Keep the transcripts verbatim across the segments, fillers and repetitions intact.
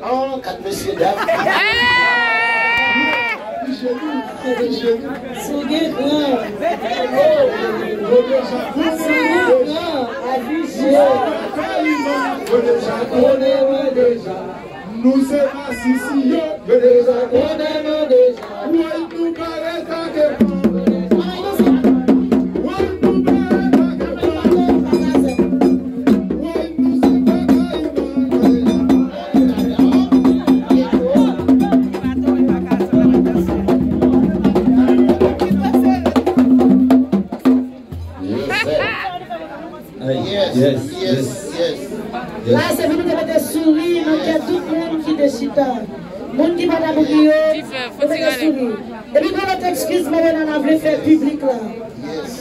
An, kat mesye dam. Afiche nou, afiche nou. Si w gen gran. Si w gen gran, afiche. Yo deja konnen mwen deja. Nou se masisi yo. Yo deja konnen nou deja. Woy, nou pa rete ake pran. Woy, nou pa rete ake pran. Woy, nou se pa kayiman. Yes, sir. Yes, yes, yes. La, se pou nou te mete souri nan kè tout moun ki te chita. Moun ki pa t abitye, nou mete souri. Epi, gon lòt ekskiz, Manbo Nana vle fè piblik la.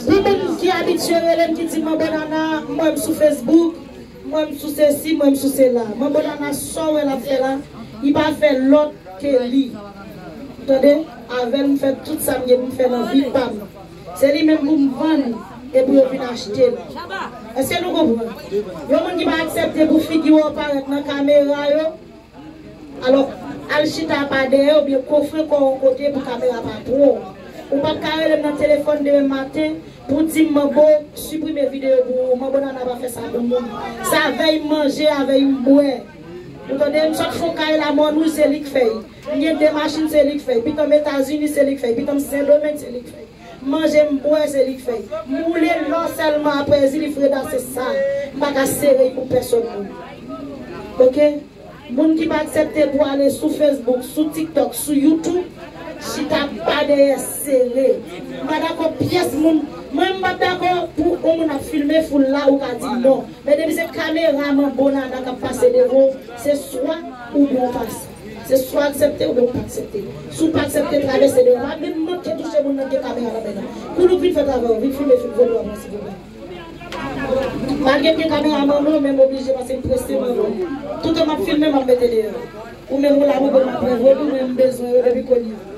Pou moun ki abitye rele m, ki di Manbo Nana, m wè m sou Facebook, m wè m sou sesi, m wè m sou sela. Manbo Nana, sa w wè l ap fè la, li pa fè lòt ke li. Tande, avè l m fè tout sa m gen pou m fè nan vi pa m. Se li menm pou m vann e pou yo vin achte l. Èske nou konprann? Yon moun ki pa aksepte pou figi w parèt nan kamera yo, alò, al chita pa dèyè oubyen kofre kò w yon kote pou kamera pa pran w. Ou p ap ka rele m nan telefòn demen maten pou di m, Manbo, siprime videyo pou ou. Manbo Nana pa fè sa pou moun. Se avè y m manje, avè y m bwè. Ou tande, m sot fon kay la, Mòn Wouj, se li k fè y. M gen de machin, se li k fè y. Pitan m Etazini, se li k fè y. Pitan m Sendomeng, se li k fè y. M manje, m bwè, se li k fè y. M woule lò sèlman, aprè Zilifreda, se sa. M pa ka sere y pou pèsonn moun. Oke? Moun ki pa aksepte pou ale sou Facebook, sou TikTok, sou YouTube, chita pa dèyè sere. M pa dakò pyès moun. Mwen, m p ap dakò pou yon moun ap filme foul la, ou ka di non. Men depi se kamera Manbo Nana k ap pase devan w, se swa oubyen w pase. Se swa aksepte oubyen w pa aksepte. Si w pa aksepte, travèse devan. Pa menm manke touche moun nan ki gen kamera nan men l. Kou nou vin fè travay ou, vin filme, vin voye w avan, silvouplè. Malgre m gen kameramann mwen, men m oblije pase m prese manman. Toutan m ap filme, m ap mete deyò. Ou menm ou la, ou bon, m ap pran vodou, men m bezwen yo depi kounye a.